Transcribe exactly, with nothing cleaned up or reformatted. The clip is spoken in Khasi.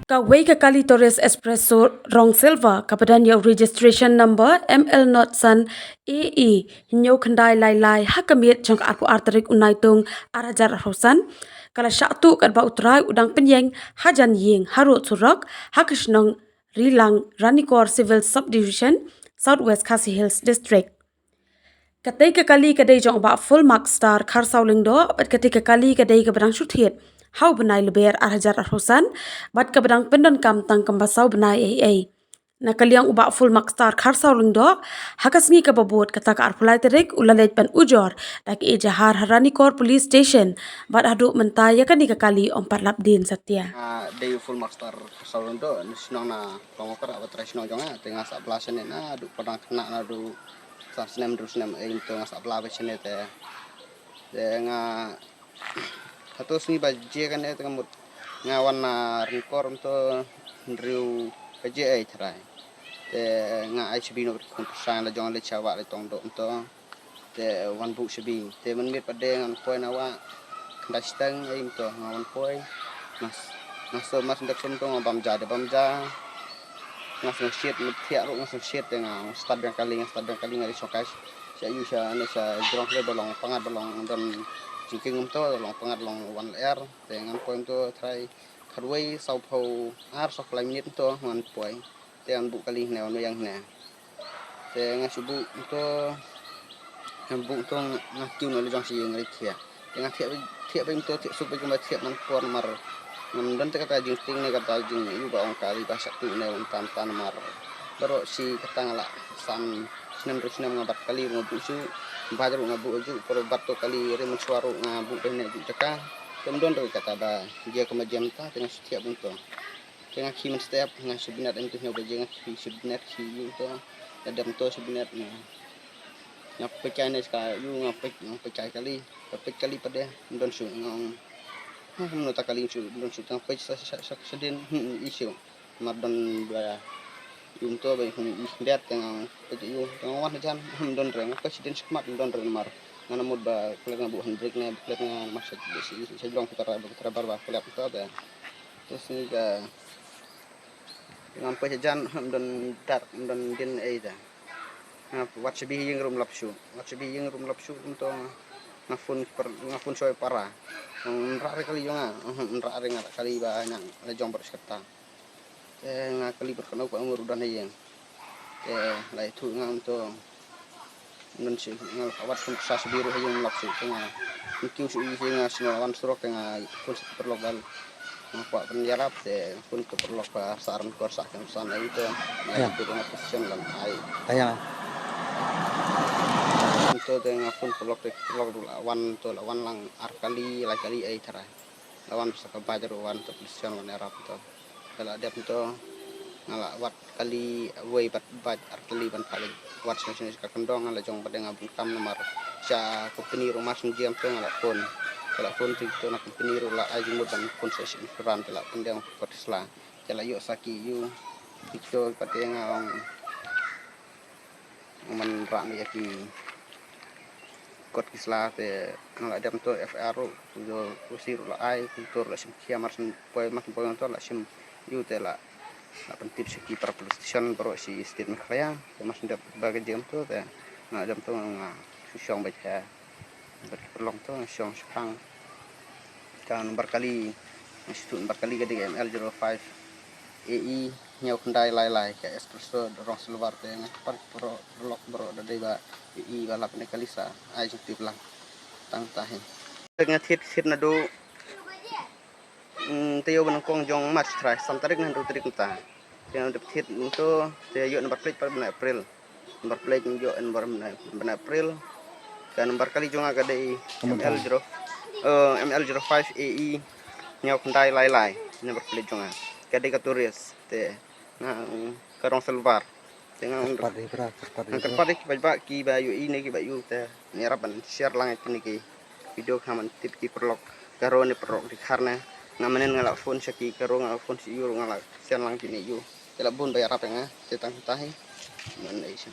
Kawei ka kali Tourist Expresso rong silver kaba don ïa u registration number M L not san A E hynñiew khyndai lai lai ha ka miet jong ka arphew ar tarik u Naitung ar hajar arphew san ka la shah tuh katba u trai u dang pynïeng hajan ïing harud surok ha ka shnong Rilang, Ranikor Civil Subdivision, South West Khasi Hills District. Katei ka kali ka dei jong u Bah Full Mark Star Kharsaw Lyngdoh bad katei ka kali ka dei kaba dang shu thied ha u bnai Lber ar hajar arphew san bad kaba dang pyndonkam tang kumba saw bnai ei ei. Na ka liang u Bah Full Mark Star Kharsaw Lyngdoh, ha ka sngi kaba bud kata ka arphew lai tarik u la leit ban ujor da ka ejahar ha Ranikor Police Station bad haduh mynta ïa kane ka kali ym pat lap dien satia. Ah, dei u Full Mark Star Kharsaw Lyngdoh, na shnong na Longkra, ba trai shnong jong nga, te nga sah bla shane naduh pdang khynnah naduh san snem hynriew snem, eh, to nga sah bla ba shane te. Te nga hato sngi ba jia kane te nga mut nga wan na Ranikor mynta hynriew baje ei trai. Te nga ai shabi noh khun pyrshang la jong le chawa le tong doh mynta. Te wan buh shabi. Te mynmiet pat de ngan poi na wah. Khyndai shiteng ei mynta nga wan poi. Nga s-, nga so mas ndak som to nga bam ja de bam ja. Nga sngewsih, mynta thiah ruh nga sngewsih te nga stad biang kali, nga stad biang kali, nga dei shongkai sha ïu sha ne sha jrong kali ba long pyngngad ba long don jingkieng mynta, long pyngngad long wan lyer. Te ngan poi mynta trai khatwei sawphew ar sawphew lai minit mynta ngan poi. Te ngan buh kali hynne wan wei ïa hynne. Te nga shu buh mynta, nga buh mynta nga kiew na la jong sha ïing nga dei thiah. Te nga thiah, thiah beit mynta, thiah suk beit kumba thiah man por namar ngam don te kata jingtieng ne kata jingïoh ba ong kali ba shah tuh ne wan tam tam namar baroh shi kata nga la san snem hynriew snem nga bat kali ruh nga buh shuh, bad ruh nga buh shuh, por bat to kali rim mynshuwa ruh nga buh beit ne buh jaka. Te ym don ruh kata ba jia kumba jia mynta te nga shu thiah beit mynta. Te nga khie mynstep, nga shu bynnet em tu hynñiew baje nga khie shu bynnet, khie ïu to. Nga dep to shu bynnet nga. Nga peit kai ne ka ïu nga peit, nga peit kai kali. Nga peit kali pat de, ym don shuh nga ong. Ha, kumno ta kali shuh, ym don shuh, te nga peit sa, sa, sa, sa dien, hmm, i shuh. Mar don ba ïu to ba i khun i khyndiat te nga peit ïu, te nga wan hajan, ym don re, nga peit sa dien shakhmat ym don re namar. Nga na mut ba klet nga buh handbrake ne, klet nga mar sa, sa, sa jrong ka tara, ka tara bar ba klet to te. Te sngi ka Ngam poi hajan, ym don dar, ym don dien ei da. Nga wat shabi ïing ruh ym lap shuh. Wat shabi ïing ruh ym lap shuh, kumto nga phone per, nga phone shuwa para. Ym rah re kali jong nga, ym rah re nga kali ba nga la jong baroh shi katta. Te nga kali bad kano ka umur u don ha ïing. Te la ïathuh nga kumto. Ym don shuh, nga la wat phone sa shabi ruh ha ïing ym lap shuh, te nga kiew shuh ïa nga shu wan surok te nga phone sha ki paralok ba nga kwah ban ïarap te phone ki paralok ba sah Ranikor sah Kemsan ei te nga ïa phi nga position lan ai. Aya. Kumto te nga phone paralok te paralok ruh la wan to la wan lang ar kali lai kali ei tharai. La wan sa ka bike ruh wan to position wan ïarap to. Te la dep to nga la wat kali wei bad bad ar kali ban phah wat sha sha ka kyndong nga la jong bad nga bun kam namar sha company ruh mar shen jem to nga la phone. Te la phone to na company ruh la ai jingmut ban phone sha sha insurance te la pyndeng kot sla. Te la ïoh sa ki ïu ki to pat nga ong man rah ïa ki kot ki sla te nga la dem to F I R ruh, ku jo ku si ruh la ai, ku to la shim khia mar shen poi mar shen poi to la shim ïu te la la pyntip sha ki para police station baroh shi state Meghalaya te mar shen dep ba ka jem to te nga la dem to nga shu shong bad ha bad ki paralok to nga shong shipang. Ka number kali nga shu tuh number kali ka dei ka M L zero five A E hynñiew khyndai lai lai ka Expresso da rong silver te nga pan pro lok bro da dei ba i ba lap ne kali sa ai jingtip lang tang tahi. Nga thied thied naduh te ïoh ba nyngkong jong March trai san tarik na hynriew tarik mynta. Te nga dep thied mynta te ïoh number plate pat bnai April. Number plate ïoh number bnai April. Ka number kali jong nga ka dei M L zero, eh, M L zero five A E hynñiew khyndai lai lai number plate jong nga. Ka dei ka Tourist te nga ka rong silver. Te nga kyrpad ïa ki ba ïohi ne ki ba ïohi te nga ïarap ban share lang ïa kine ki video khnang ban tip ki paralok ka rong ne paralok di khar ne. Nga mynnin nga la phone sha ki ka rong nga la phone sha ïu nga la share lang kine ïu. Te la bun ba ïarap ïa nga te tang tahi. Mynnin ei sha.